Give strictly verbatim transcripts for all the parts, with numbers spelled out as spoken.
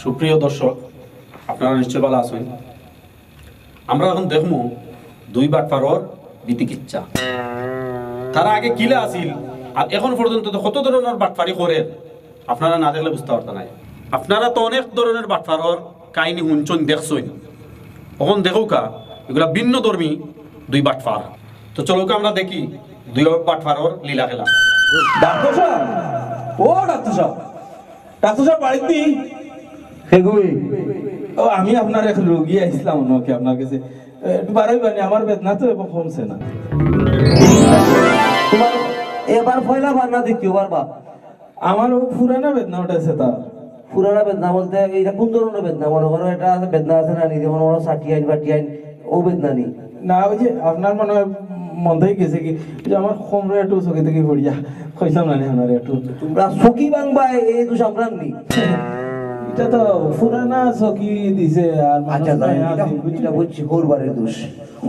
সুপ্রিয় দর্শক, আপনারা নিশ্চয় ভালা আছইন। আমরা এখন দেখমু দুই বাটপারর বিতিকিচ্ছা। তারা আগে কিলা আছিল আর এখন পর্যন্ত তো কত ধরনর বাটপারি করের, আপনারা না দেখলে বুঝতা পারতা নায়। আপনারা তো অনেক ধরনর বাটপারর কাহিনী হুনছইন, দেখছইন। এখন দেখউক্কা, ইগুলা ভিন্নধর্মী দুই বাটপার। তো চলউক্কা আমরা দেখি দুই বাটপারর লীলা খেলা। ডাক্তার সাব, ও ডাক্তার সাব, ডাক্তার সাব বাড়িত নি? হে গো। ও, আমি আপনার এক রোগী আইছলাম নাকি আপনার কাছে। এ, একটু বারইবা নি, আমার বেদনা তো এখন কমছে না। তোমার এবার পয়লা বার না দ্বিতীয়বার বা? আমার ও পুরানা বেদনা উঠেছে তা। পুরানা বেদনা বলতে ইটা কোন ধরনর বেদনা? মনে করো ইটা আছে, বেদনা আছে না নি, যেমন মনে করো সাটিয়াইন ফাটিয়াইন, ও বেদনা নি? না, ওই যে আপনার মনে হয় মন থাকি গেছে কি, ওই যে আমার কোমরো একটু চকি থাকি পড়িয়া, কইছলাম না নি আপনারে একটু। তোমরা চকি ভাঙবায়, এই দোষ আমরার নি। ইটা তো পুরানা চকি দিছে, আর মানুষ আচ্ছা, যাই নাই হোক, ইটা, আছে, বুঝছো? ইটা বুঝছি, হউর বাড়ির দোষ।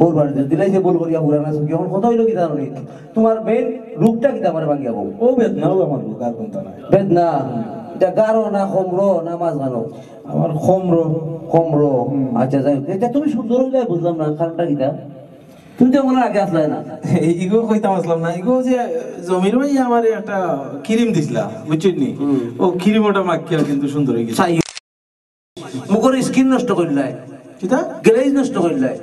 হউর বাড়ির দোষ। দিলাই যে বল করিয়া পুরানা চকি। এখন কথা অইলো কিতা জানো নি? তোমার মেইন রোগটা কিতা আমারে ভাঙ্গিয়া কও। ও বেদনা, ও আমার রোগ, আর কোনটা নাই। বেদনা? ইটা গারো না কোমরো না মাঝখানো? আমার কোমরো। কোমরো। হুম। আচ্ছা, যাই হোক। ইটা তুমি সুন্দর অইলে বুঝলাম না, কারণটা কিতা? তুমি তো মনে আগে আছলায় না। এই ইগু কইতাম আছলাম না, ইগু যে জমির ভাই আমারে একটা ক্রিম দিছলা, বুঝছইন নি? হুম। ও ক্রিম ওটা মাখিয়া কিন্তু সুন্দর অই গেছে। চাই। মুখর স্কিন নষ্ট করিলায়। কিতা? গ্লেজ নষ্ট করিলায়।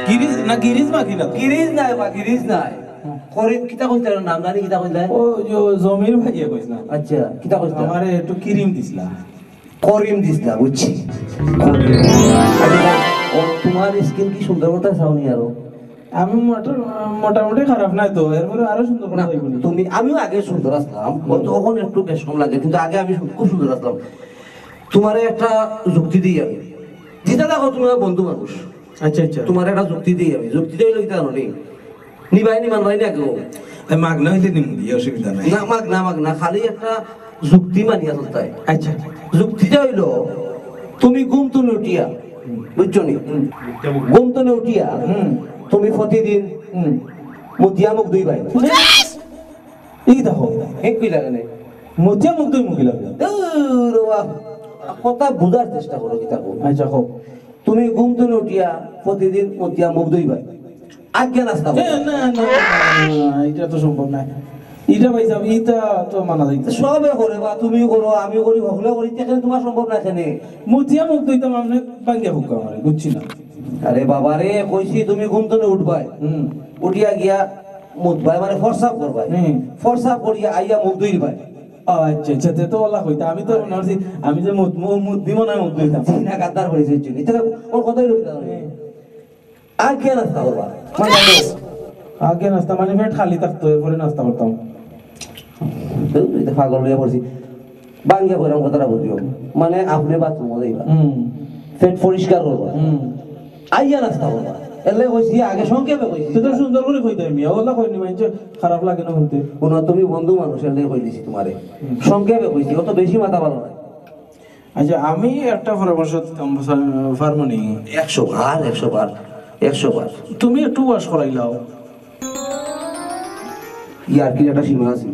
গিরিজ না, গিরিজ মাখি না। গিরিজ নাই বা, গিরিজ নাই। হুম। করিম কিতা কইতে নাম জানি কিতা কইলায়? ও, জ-, জমির ভাইয়ে কইছলাম। আচ্ছা, কিতা কইছলাম? আমারে একটু ক্রিম দিছলা। করিম দিছলা, বুঝছি। করিম। আচ্ছা, ও, তোমার স্কিন কি সুন্দর করতে চাওনি আরো? আমি মোটা-, মোটামুটি খারাপ নাই তো, এরপরে আরো সুন্দর করে না, যাইব নি। তুমি, আমিও আগে সুন্দর আছলাম, হুম। তখন একটু বেশ কম লাগে, কিন্তু আগে আমি সু-, খুব সুন্দর আছলাম। তোমারে একটা যুক্তি দেই আমি, যেটা দেখো তুমি আমার বন্ধু মানুষ। আচ্ছা, আচ্ছা। তোমারে একটা যুক্তি দেই আমি, যুক্তিটা অইলো কিতা জানো নি? নিবায় নি, মানবায় নি আগে। এই মাগনা অইলে নিমু দিয়া, অসুবিধা নাই। না, মাগনা, মাগনা, খালি একটা যুক্তি মানিয়া চলতায়। আচ্ছা। যুক্তিটা অইলো, তুমি ঘুম তনে উঠিয়া, বুঝছো নি? হুম। ঘুম তনে উঠিয়া, হুম। তুমি প্রতিদিন, হুম। মুতিয়া মুখ ধুইবায়। এই দেখো। এক কি লাগে নি? মুতিয়া মুখ ধুই মুখি লাগে। দূর বাবা, কথা বুঝার চেষ্টা করো কিতা কও। আচ্ছা, কও। তুমি ঘুম তনে উঠিয়া প্রতিদিন মুতিয়া মুখ ধুইবায়। আগে নাস্তা করো। এ, না, না, না, না, ইটা তো সম্ভব নায়। ইটা ভাই সাহেব, ইটা তো মানা যাইতো না। সবে করে বা, তুমি করো, আমি করি, হকলে করি, ইটা কেনে তোমার সম্ভব নায় কেনে? মুতিয়া মুখ ধুইতাম, আপনে ভাঙ্গিয়া হুক্কা মারে, বুঝছি না। আরে বাবা রে, কইছি তুমি ঘুম তনে উঠবায়। হুম। উঠিয়া গিয়া মুতবায়, মানে ফরসাব করবায়। হুম। ফরসাব করিয়া আইয়া মুখ ধুইবায়। ও আচ্ছা, আচ্ছা, তে তো ওলা কইতা। আমি তো মনে করছি, আমি যে মুত-, মু-, মুত দিব না, মুত দিতাম। জি না, গাদ্দার করেছি, বুঝছি। ইটা ওর কথাই লোক না। হুম। আগে নাস্তা করবা। মানে আগে নাস্তা মানে পেট খালি থাকতো, এরপরে নাস্তা করতাম। ধুর, ইটা পাগল অইয়া পড়ছি। ভাঙ্গিয়া কইরাম কথাটা বুঝিও। মানে আপনে বাথরুমো যাইবা। হুম। পেট পরিষ্কার করবা। হুম। আইয়া নাস্তা করবা। এর লাগি কইছি, আগে সংক্ষেপে কইছি। তুই তো সুন্দর করি কইতে মিয়া, ওলা কইনি মানষে খারাপ লাগে না হুনতে। হুনো, তুমি বন্ধু মানুষ, এর লাগি কই দিছি তোমারে। হুম। সংক্ষেপে কইছি, অত বেশি মাথা ভালা নায়। আচ্ছা, আমি একটা পরামর্শ দিতাম, পারমু নি? একশো বার, একশো বার, একশো বার। তুমি একটু wash করাইলাও। ইয়ার্কির একটা সীমা আছে।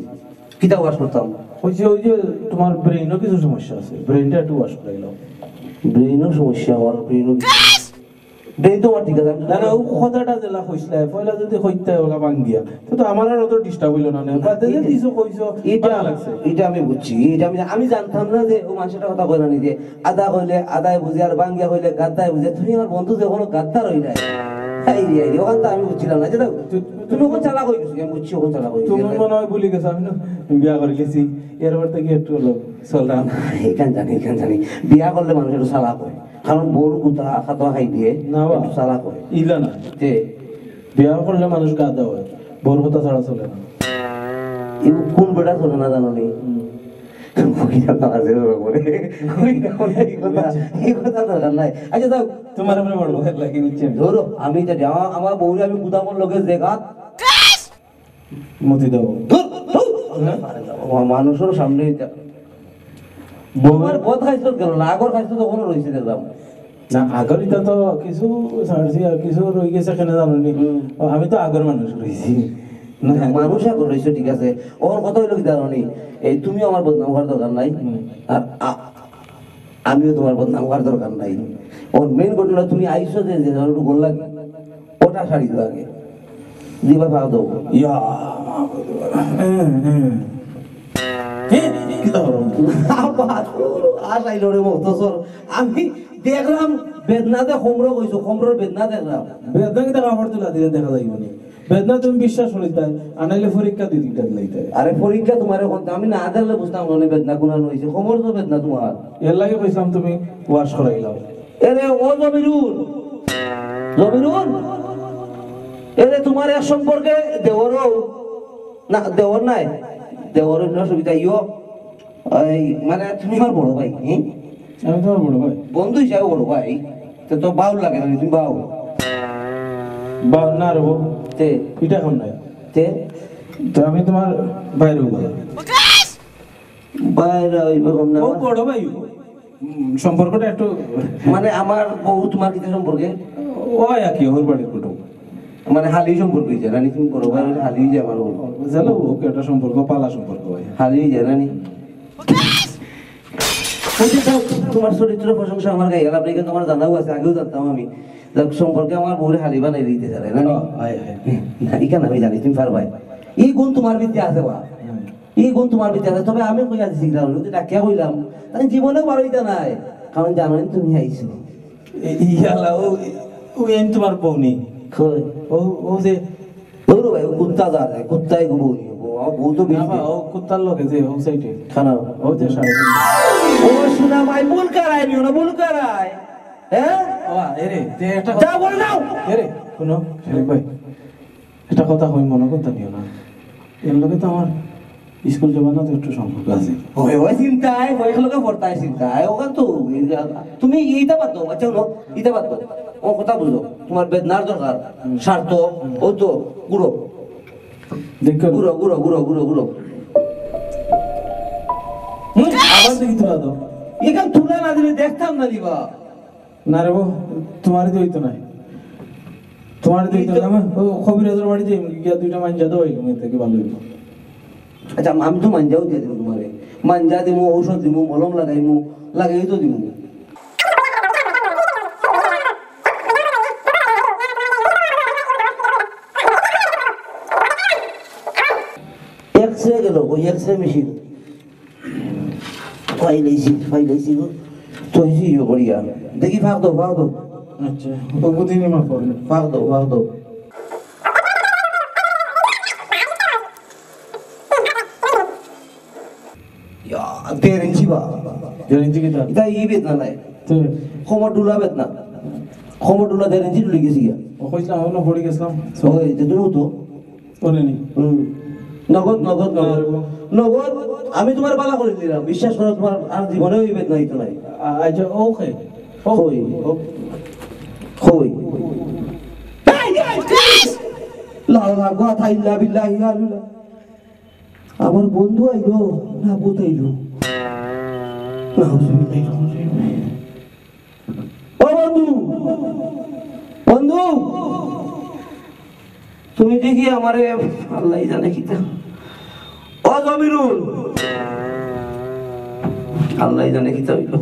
কিতা wash করতাম? ওই যে, ওই যে তোমার brain-ও কিছু সমস্যা আছে, brain-টা একটু wash করাইলাও। Brain-ও সমস্যা, আমার brain-ও কিছু, brain তো আমার ঠিক আছে। না, না, ও কথাটা যেলা কইছলায়, পয়লা যদি কইতায় ওলা ভাঙ্গিয়া, তো, তো আমার আর অত disturb অইলো না, না। বাদে যে ইটা, কিছু কইছো, ইটা, ভালা লাগছে। ইটা আমি বুঝছি, ইটা আমি, আমি জানতাম না যে ও মানষে কথা কয় না নিজে। আদা কইলে আদায় বুঝে, আর ভাঙ্গিয়া কইলে গাদ্দায় বুঝে। তুমি আমার বন্ধু যে কোনো গাদ্দার অই নাই। এই রে, এই রে, ওখান তো আমি বুঝছিলাম না। আচ্ছা, যাও, তু-, তুমি ওখান চালাক অই গেছো, আমি বুঝছি ওখান চালাক অই গেছো। তুমি মনে হয় ভুলি গেছো, আমি না বিয়া করি গেছি, এরপর থাকি একটু অইলো চলরাম। ইখান জানি, ইখান জানি। বিয়া করলে মানুষ একটু চালাক অয়। কারণ বউর গুতা খাতা খাই দিয়ে না বা। একটু চালাক অয়। ইলা না। তে? বিয়া করলে মানুষ গাধা অয়, বউর কথা ছাড়া চলে না। এই কোন বেটা চলে না জানো নি? হুম। ওই না, না, যে ওরা বলে। ওই না, ওই না, এই কথা, এই কথা দরকার নাই। আচ্ছা, যাও। তোমার উপরে বড় ভয় লাগে, বুঝছেন? ধরো, আমি তো যা-, আমার বউরে আমি গুদামর লগে যে গাত মুতি দেবো। ধুর, ধুর। হ্যাঁ? মা-, মানুষের সামনে এটা। বউ- তোমার বদ খাইছো কেন? না, আগর খাইছো তো কোনো রইছে দেখলাম। না, আগর ইটা তো কিছু ছাড়ছি আর কিছু রই গেছে কেনে জানো নি? হুম। ও, আমি তো আগর মানুষ রইছি। না, না, মানুষ আগর রইছে, ঠিক আছে। ওর কথা অইলো কি জানো নি? এই তুমি আমার বদনাম করার দরকার নাই। হুম। আর আ-, আমিও তোমার বদনাম করার দরকার নাই। ওর মেইন ঘটনা, তুমি আইছো যে, যে একটু গোল লাগে, ওটা সারি দাও আগে। দিবা, ফাঁক দাও। ইয়া, হ্যাঁ, হ্যাঁ। হ্যাঁ, কিতা করো? আবার আশ আইলো রে মহতসর। আমি দেখলাম বেদনাতে খমরো কইছো, খমরোর বেদনা দেখলাম। বেদনা কিতা কাপড় তুলা দিলে দেখা যাইব নি? বেদনা তুমি বিশ্বাস করিতায়, আনাইলে পরীক্ষা দুই তিনটা দিলাইতায়। আরে পরীক্ষা তোমার এখন, আমি না দেখলে বুঝতাম না বেদনা কোনানো হইছে, খমর তো বেদনা তোমার। এর লাগি কইছিলাম তুমি ওয়াশ করাইলাও। এরে ও জমিরুল, জমিরুল, এরে তোমার এক সম্পর্কে দেওরও না, দেওর নাই, দেওর অন্য সুবিধা ইয়ো। এই, মানে, তুমি আমার বড় ভাই, হুম? আমি তোমার বড় ভাই। বন্ধু হিসাবে বড় ভাই। তো, তো বাউল লাগে না, তুমি বাউল। বাউল না রে বাবু। তে? এটা এখন নাই। তে? তো আমি তোমার বাইরে বড়। বাইরে ওই রকম না। ও বড় ভাই। উম, সম্পর্কটা একটু মানে, আমার বউ তোমার কিতা সম্পর্কে? ও একই, ওর বাড়ির কুটুম। মানে, হালি সম্পর্ক হইছে, রানী তুমি বড় ভাই, হালি হইছে আমার বউ। জানো, ওকে একটা সম্পর্ক, পালা সম্পর্ক হয়। হালি হইছে, রানী। ওই যে যাও, তোমার চরিত্র প্রশংসা আমার গায়ে গেল, আপনি তোমার জানাও আছে, আগেও জানতাম আমি। যাক, সম্পর্কে আমার বউরে হালি বানাই দিতে চায়, না? ও, হয়, হয়। না, ইখান আমি জানি, তুমি পারবাই। এই গুণ তোমার ভিতরে আছে বা? হুম। এই গুণ তোমার ভিতরে আছে, তবে আমি কইয়া দিছি, গ্রাম লোকে ডাকিয়া কইলাম, তাই জীবনে বারোইতা নাই, কারণ জানোই তুমি আইছো। এ, ইয়ালা, ও, ও এন তোমার বউ নি? কই? ও, ও যে দৌড়ো ভাই, ও কুত্তা যা যায়, কুত্তাই গো বউ নিয়ে, বউ, আমার বউ তো না বেশি। বা, ও কুত্তার লগে যে, ও সাইডে। খারাপ। ও যে সাড়ে তিন। ও শোনা ভাই, ভুল করায় নিও না, ভুল করায়। হ্যাঁ? ও, এরে, তে একটা যা বলে দাও। এরে, শুনো, শরীফ ভাই, একটা কথা কই, মনে করতে নিও না। এর লগে তো আমার স্কুল জমানাত একটু সম্পর্ক আছে। ওই, ওই চিন্তায়, ওই লোকে পড়তায় চিন্তায়, ওখান তো, তুমি ইটা বাদ দাও, আচ্ছা, হুনো, ইটা বাদ দাও। ও কথা বুঝো, তোমার বেদনার দরকার, হুম। স্বার্থ, হুম। ও তো, ঘুরো। দেখো। ঘুরো, ঘুরো, ঘুরো, ঘুরো, ঘুরো। হুম, আবার দেখি তুলা দাও। এখান তুলা না দিলে দেখতাম না নি বা। না রে বউ, তোমারই তো হইতো নাই। তোমারই তো হইতো এই তো না। আমার ও কবিরাজের বাড়ি যাই, গিয়া দুইটা মাঞ্জা দেওয়াই, এর থেকে ভালো হইব। আচ্ছা, আমি তো মাঞ্জাও দিয়ে দেবো তোমারে। মাঞ্জা দিমু, ঔষধ দিমু, মলম লাগাইমু, লাগাই তো দিমু। এক্স রে গেল, ওই এক্স রে মেশিন। ফাইল আইছি, ফাইল আইছি গো। তো আইছি ইয়ে করিয়া। দেখি ফাঁক দাও, ফাঁক দাও। আচ্ছা, ও বুঝিনি মা পড়ে। ফাঁক দাও, ফাঁক দাও। ইয়া, দেড় ইঞ্চি বা। দেড় ইঞ্চি কিতা? ইটা ই বেদনা নাই। তে? কোমর ডুলা বেদনা। কোমর ডুলা দেড় ইঞ্চি ডুলি গেছি গিয়া। ও কইছিলাম, আমরা পড়ে গেছিলাম। ওই, যে তুমি তো। ওরে নি। হুম। নগদ, নগদ, নগদ। নগদ। আমি তোমার বালা করে দিলাম। বিশ্বাস করো, তোমার আর জীবনে ওই বেদনা হইতো নাই। আ-, আচ্ছা, ওকে। ও, কই? ও। কই? এই, এই, এই! লা হাওলা ওয়ালা কুওয়াতা ইল্লা বিল্লাহি আলিয়্যিল। আমার বন্ধু আইলো, না ভূত আইলো? নাউজুবিল্লাহ, নাউজুবিল্লাহ। ও বন্ধু, বন্ধু, তুমি দেখি আমারে আল্লাহ জানে কিতা। ও জমিরুল, আল্লাহ জানে কিতা হইল।